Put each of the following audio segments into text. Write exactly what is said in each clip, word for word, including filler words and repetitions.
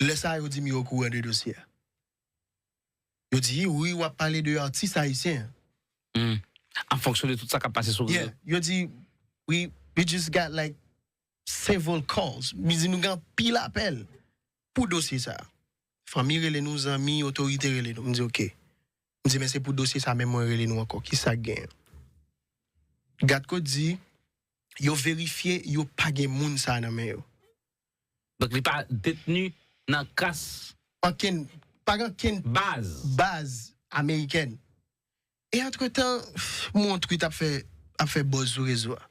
Lè sa a, yo di m yo okouran de dosye a. Yo di, wi, w ap pale de atis ayisyen an. Hmm. An fonksyon de tout sa k ap pase sou Yeah, yo di, we, we just got like several calls. Yo di nou gen anpil apèl pou dosye sa a. Fanmi rele nou, zanmi, otorite rele nou. M di, oke. M di, men se pou dosye sa menm mwen rele nou ankò. Ki sa k genyen? Gad Kot di, yo verifye, yo pa gen moun sa a nan men yo. Donk, li pa detni nan kas Ankenn, pa gen ankenn baz. baz amerikèn. E antretan, m wè yon tweet ap fè, ap fè buzz sou rezo a.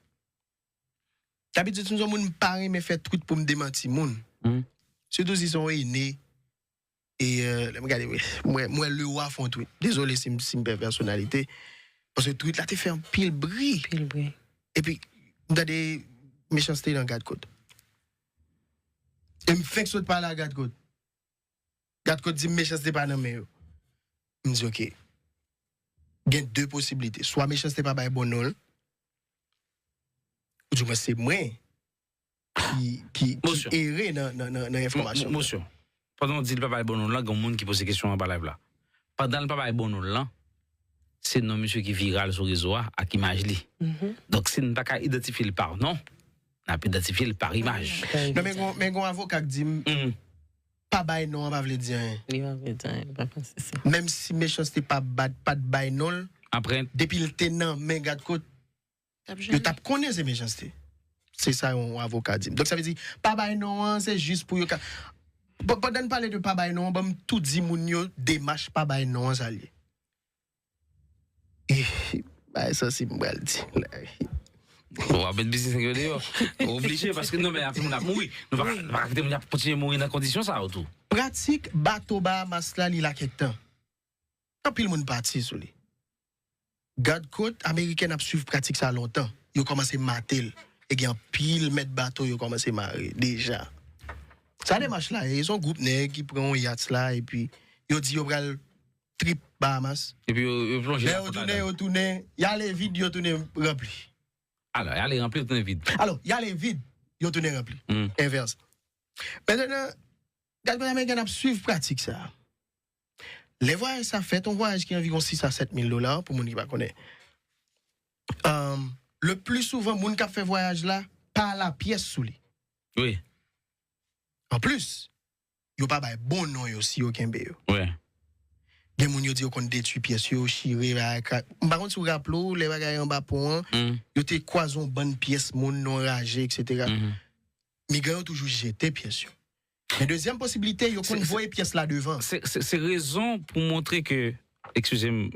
Dabitid, m se yon moun m pa renmen fè tweet pou m demanti moun. Mhm. Sitou si se yon ene. E euh, lè m gade, m wè, m wè Leroy fè yon tweet. Dezole si m, si m pè pèsonalite. Paske tweet la te fè anpil bri. Pil bri. Epi, m tande Mechanste nan Gad Kot. E m fenk sot pale a Gad Kot. Gad Kot di m Mechanste pa nan men yo. M di, oke. Gen de posiblite. Swa Mechanste pa bay bon non l, ou di mwen se mwen ki, ki, ki Mosyon. ere nan, nan, nan, nan enfòmasyon. Mosyon. Pandan w di l pa bay bon non l lan, gen moun ki poze kesyon anba live la. Pandan l pa bay bon non l lan, se non misye ki viral sou rezo a ak imaj li. Donk, si n pa ka idantifye l pa non, n ap idantifye l pa imaj. Non, men gon, men gon avoka k di m, Mm. pa bay non an pa vle di anyen. Li pa vle di anyen, li pa fè sesi. Menm si Mechanste pa bat, pa t bay non l, Apre, depi l te nan men Gad Kot, yo t ap konnen se Mechanste. Se sa yon avoka di m. Donk, sa vle di, pa bay non an, se jis pou yo ka. Bon, pandan n pale de pa bay non an, ban m tou di moun yo, demach pa bay non an, sa l ye. Bagay sa, si m pral di la. bon, w ap met biznis yo deyò. Oblije, paske non, men apre moun ap mouri. Nou pa nou pa ka kite moun ap kontinye mouri nan kondisyon sa yo tou. Pratik bato Bahamas la, li la kèk tan. Anpil moun pati sou li. Gad Kot amerikèn ap swiv pratik sa lontan. Yo kòmanse mate l. E gen anpil mèt bato yo kòmanse mare deja. Sa demach la, e se yon gwoup nèg ki pran yon yats la, epi yo di yo pral trip Bahamas. Epi yo, yo plonje Lè la yo kont tounen, ladan. Yo tounen, y ale vid, yo tounen ranpli. Alò, y ale ranpli, yo tounen vid. Alò, y ale vid, yo tounen ranpli. Mm. Envèse. Mentnan, Gad Kot amerikèn ap swiv pratik sa. Lè vwayaj sa fèt, yon vwayaj ki anviwon sis a sèt mil dola, pou moun ki pa konnen. Um, le pli souvan, moun k ap fè vwayaj la, pa lapyès sou li. Wi, Anplis, yo pa bay bon non yo si yo kenbe yo. wi. Gen moun yo di yo konn detwi pyès yo, chire, bagay krak. M pa konn si w raple w, lè bagay anba pon an, Mm. yo te kwaze yon bann pyès moun, non raje, etsetera. Mhm. Migran yo toujou jete pyès yo. Men dezyèm posiblite, yo konn Se- se- voye pyès la devan. Se se- se rezon pou montre ke, eskize m,